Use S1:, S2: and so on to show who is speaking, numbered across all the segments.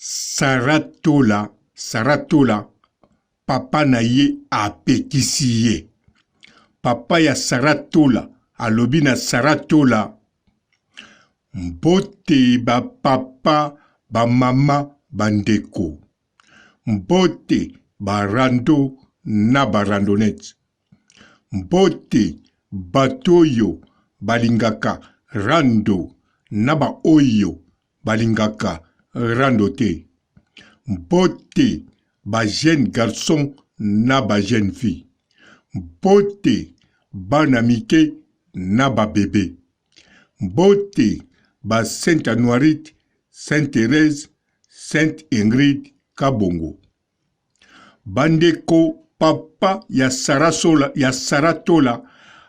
S1: Sarah Tola, Sarah Tola, papa na ye apekisi ye. Papa ya Sarah Tola alobi na Sarah Tola, mbote ba papa, ba mama, ba ndeko. Mbote ba rando na ba randonnette. Mbote bato oyo balingaka rando na ba oyo balingaka rando te. Mbote ba jeunes garçons na ba jeunes filles. Mbote bana mike na ba bebe. Mbote ba Sainte Anuarite, Sainte Therèse, Sainte Ingrid Kabongo. Bandeko papa ya Sarah Sola, ya Sarah Tola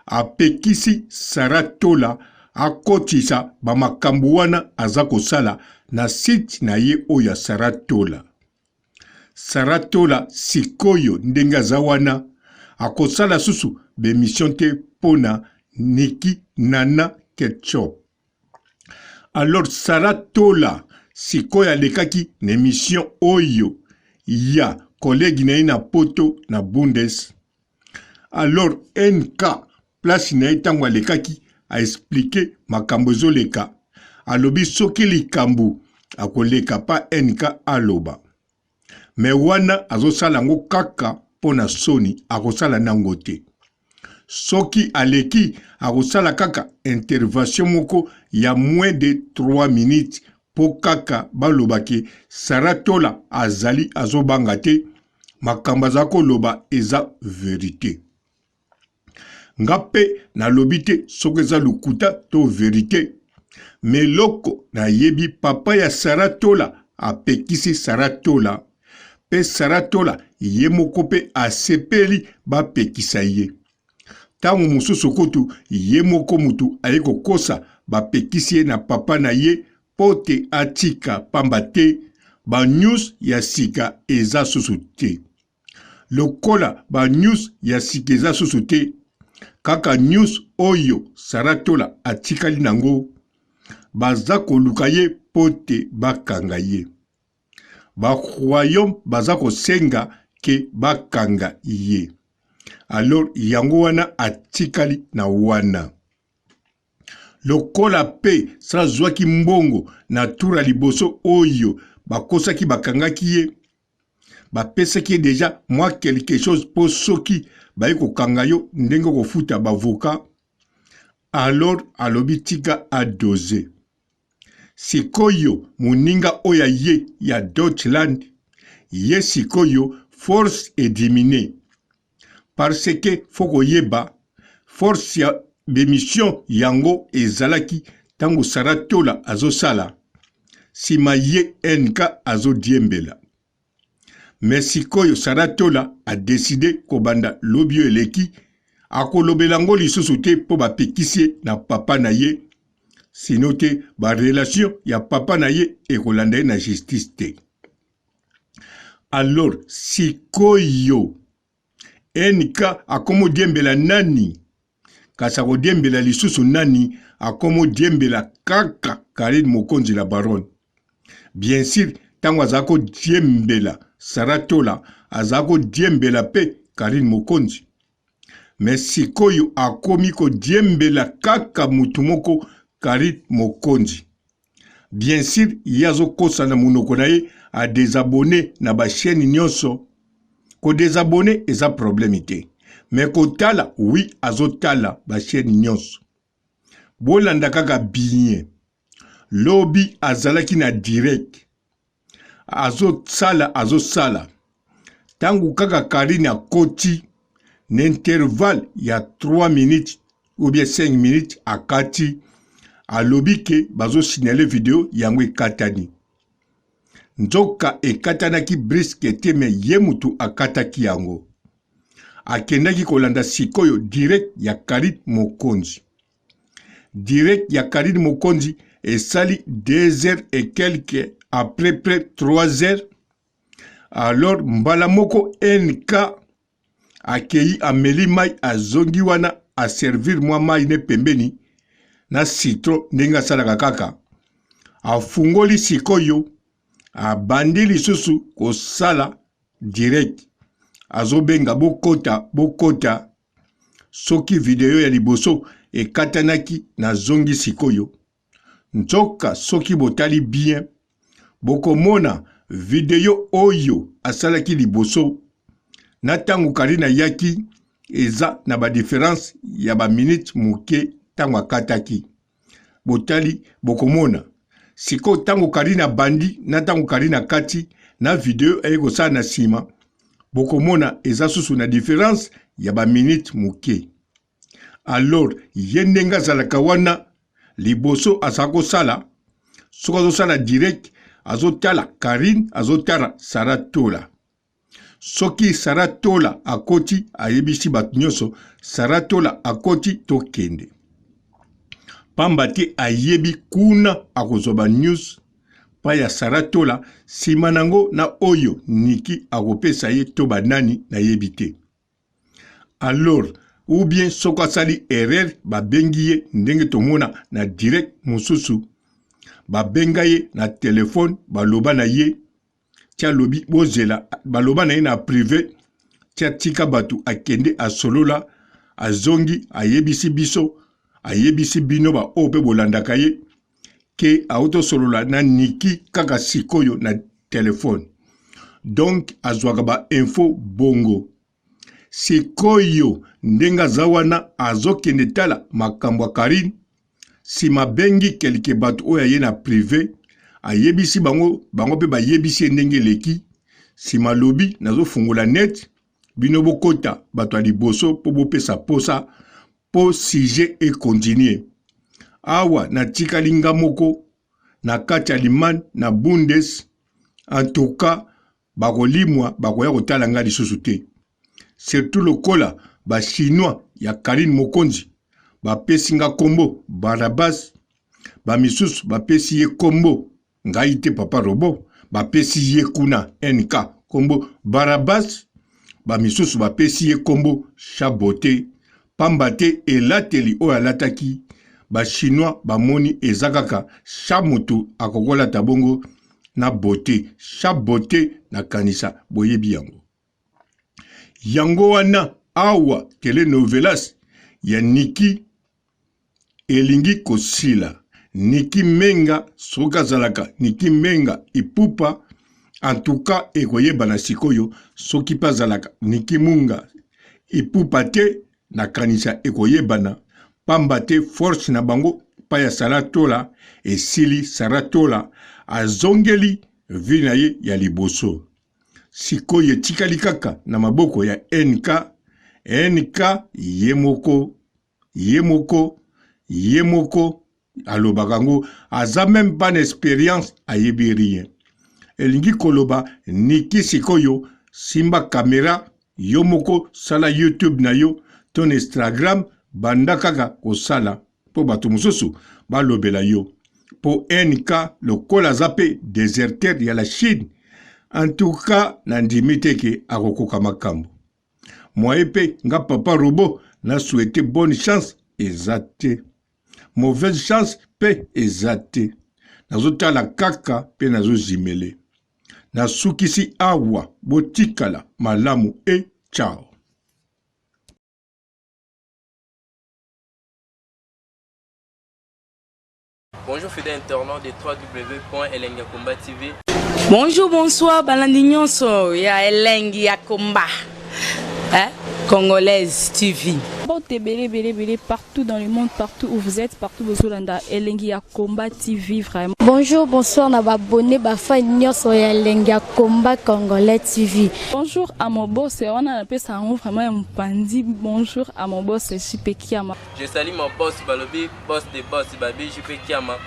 S1: apekisi Sarah Tola akotisa ba makambo wana aza kosala na site na ye oyo ya Sarah Tola. Sarah Tola sikoyo ndenge aza wana akosala susu ba emission te pona Nicky Nana Ketchup. Alors Sarah Tola sikoyo alekaki na emission oyo ya collègue na ye na poto na Bundes. Alors NK place na ye ntango alekaki a expliquer makambo ezoleka, alobi soki likambo akoleka pa NK aloba. Mais wana azosala yango kaka mpo na soni, akosala nango te. Soki aleki akosala kaka intervention moko ya moins de 3 minutes mpo kaka baloba ke Sarah Tola azali azobanga te, makambo aza koloba eza verite. Nga pe nalobi te soki eza lokuta to verite mais eloko nayebi papa ya Sarah Tola apekisi Sarah Tola pe Sarah Tola ye moko pe asepeli bapekisa ye. Tango mosusu kutu ye moko mutu aye kokosa bapekisi ye na papa na ye po te atika pamba te ba news ya sika eza susu te. Lokola ba news ya sika eza susu te, kaka news oyo Sarah Tola atikali nango, baza koluka ye po te bakanga ye. Ba royaume baza kosenga ke bakanga ye. Alors yango wana atikali na wana. Lokola pe Sarah azwaki mbongo na tour ya liboso oyo bakosaki bakangaki ye, bapesaki ye deja mwa quelque chose mpo soki baye kokanga yo ndenge okofuta bavoka alors alobi tika adose sikoyo moninga oyo aye ya Deutschland ye sikoyo force edimine parce que fo koyeba force ya bemission yango ezalaki ntango Sarah Tola azosala sima ye NK azodiembela mais sikoyo Sarah Tola a decide kobanda lobi oyo eleki akolobela yango lisusu te mpo bapekisi ye na papa na ye sino te ba relation ya papa na ye ekolanda ye na justice te. Alors sikoyo NK akomo diembela nani? Kasi akodiembela lisusu nani? Akomo diembela kaka Carine Mokonzi la baronne. Bien sur tango azala ko diembela Sarah Tola azala ko diembela pe Carine Mokonzi. Mais sikoyo akomi ko diembela kaka mutu moko Carine Mokonzi. Bien sur ye azokosa na munoko na ye a desabonner na ba chaine nionso. Ko desabonner eza problème te. Mais kotala oui azotala ba chaine nionso. Bolanda kaka bien. Lobi azalaki na direct. Azosala azosala. Tango kaka Carine akoti na intervalle ya 3 minutes ou bien 5 minutes akati alobi ke bazo signaler video yango ekatani. Nzoka ekatanaki brisque te mais ye mutu akataki yango. Akendaki kolanda sikoyo direct ya Carine Mokonzi. Direct ya Carine Mokonzi esali 2 heures et quelques après près 3 heures. Alors mbala moko NK akeyi ameli mai azongi wana a servir mwa mai ne pembeni na citron ndenge asalaka kaka afungoli sikoyo. Abandi lisusu kosala direct, azobenga bokota bokota. Soki video ya liboso ekatanaki, nazongi sikoyo. Nzoka soki botali bien, bokomona video oyo asalaki liboso na tango Carine ayaki eza na ba difference ya ba minutes moke tango akataki. Botali bokomona sikoyo tango Carine abandi na tango Carine akati na video aye kosala na sima, bokomona eza susu na difference ya ba minutes moke. Alors ye ndenge azalaka wana liboso azala kosala soki azosala direct azotala Carine azotala Sarah Tola soki Sarah Tola akoti ayebisi bato nyonso Sarah Tola akoti tokende pamba te ayebi kuna akozwa ba news pa ya Sarah Tola nsima nango na oyo Niki akopesa ye to banani nayebi te alors ou bien soki asali erreur babengi ye ndenge tomona na direct mosusu babenga ye na telefone baloba na ye ti alobi bozela baloba na ye na prive ti atika bato akende asolola azongi ayebisi biso ayebisi bino baoyo mpe bolandaka ye ke autosolola na Niki kaka sikoyo na telefone donc azwaka ba info bongo sikoyo ndenge aza wana azokende tala makambo ya Carine sima abengi kelke bato oyo aye na prive ayebisi bango bango mpe bayebisi ye ndenge eleki sima alobi nazofungola net bino bokota bato ya liboso mpo bopesa posa mpo sujet e continuer. Awa natikali nga moko na kati ya Allemagne na Bundes, en tout cas bakolimwa bakoya kotala nga lisusu te. Surtout lokola ba chinois ya Carine Mokonzi bapesi nga kombo Barnabas, ba misusu bapesi ye kombo Ngai te papa robot bapesi ye kuna NK kombo Barabas ba misusu bapesi ye kombo Chabote pamba te elateli oyo alataki ba chinois bamoni eza kaka cha mutu akokolata bongo na beaute Chabote nakanisa boyebi yango. Yango wana awa telenovelas ya Nicky elingi kosila. Nicky Menga soki azalaka Nicky Menga Ipupa en tout cas ekoyebana sikoyo soki pe azalaka Nicky Munga Ipupa te nakanisa ekoyebana pamba te force na bango pa ya Sarah Tola esili Sarah Tola azongeli vie na ye ya liboso. Sikoyo etikali kaka na maboko ya NK, NK ye moko, ye moko, ye moko alobaka yango aza meme pas na experience ayebi rien. Elingi koloba Nicky sikoyo simba camera yo moko sala YouTube na yo to na Instagram banda kaka kosala mpo bato mosusu balobela yo mpo NK lokola aza mpe deserteur ya la Chine en tout cas nandimi te ke akokoka makambo moye mpe nga papa robot na souhaite bonne chance eza te mauvaise chance mpe eza te nazotala kaka mpe nazozimele nasukisi awa botikala malamu e ciao.
S2: Bonjour fidèles internautes de www.elengiyakomba TV.
S3: Bonjour, bonsoir, balandi nyonso ya elengi ya komba. Hein? Congolaise TV.
S4: Mbote ebele ebele ebele partout dans le monde, partout où vous êtes, partout bozolanda elengi ya combat TV vraiment.
S5: Bonjour, bonsoir na ba abonnés ba fans nyonso ya elengi ya combat congolais TV.
S4: Bonjour à mon boss, wana napesa yango vraiment ya mopanzi. Bonjour à mon boss JP Kiama.
S2: Je salue mon boss balobi boss de boss babi JP Kiama.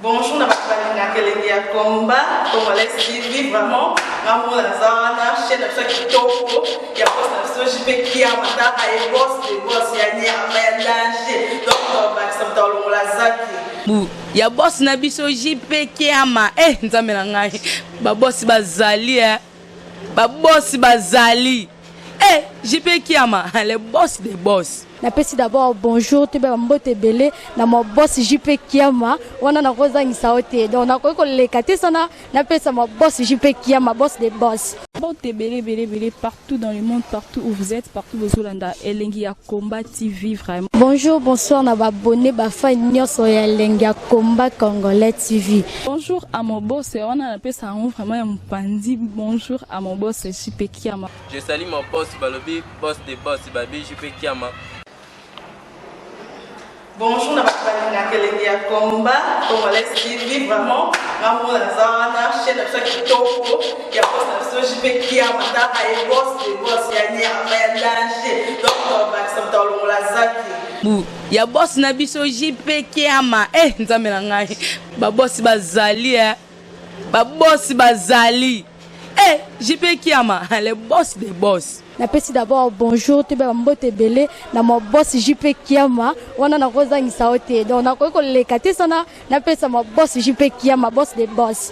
S6: Bonjour na bato balingaka elengi ya combat congolais TV vraiment nga moko naza wana chaîne na biso ya kitoko ya boss na biso JP Kiama tala ye boss de boss ya nyama ya danger donc tobakisa moto alongola zaki
S3: Bu ya boss na biso JP Kiama eh nzambe na ngai ba boss bazali eh ba boss bazali. Eh, JP Kiama, le boss des boss.
S5: Napesi d'abord bonjour, toyeba bambote ebele na ma boss JP Kiama. Wana nakozangisa yo te, donc nakoki koleka te sana napesa ma boss JP Kiama, boss de boss.
S4: Mbote ebele ebele ebele partout dans le monde, partout où vous êtes, partout bozolanda Elengi ya Combat TV vraiment.
S5: Bonjour, bonsoir na baabonnés, bafans nyonso ya Elengi ya Combat Congolais TV.
S4: Bonjour à mon boss, wana napesa yango vraiment ya mopanzi. Bonjour à mon boss JP Kiama.
S2: Je salue mon boss balobi, boss de boss babi, JP Kiama.
S6: Bonjour na bato balingaka Elengi ya Combat Congolais TV. Vraiment, nga moko naza wana, chaîne na biso ya kitoko ya boss na biso JP Kiama. Taka ye, boss de boss ya nyama ya danger, donc bakisa moto alongola zaki.
S3: Bu ya boss na biso JP Kiama. Eh, nzambe na ngai, babosi bazali, eh. Babosi bazali. Eh, JP Kiama, le boss des boss.
S5: Napesi d'abord bonjour, toyeba bambote ebele na ma boss JP Kiama. Wana nakozangisa yo te, donc nakoki koleka te sana napesa ma boss JP Kiama, boss de boss.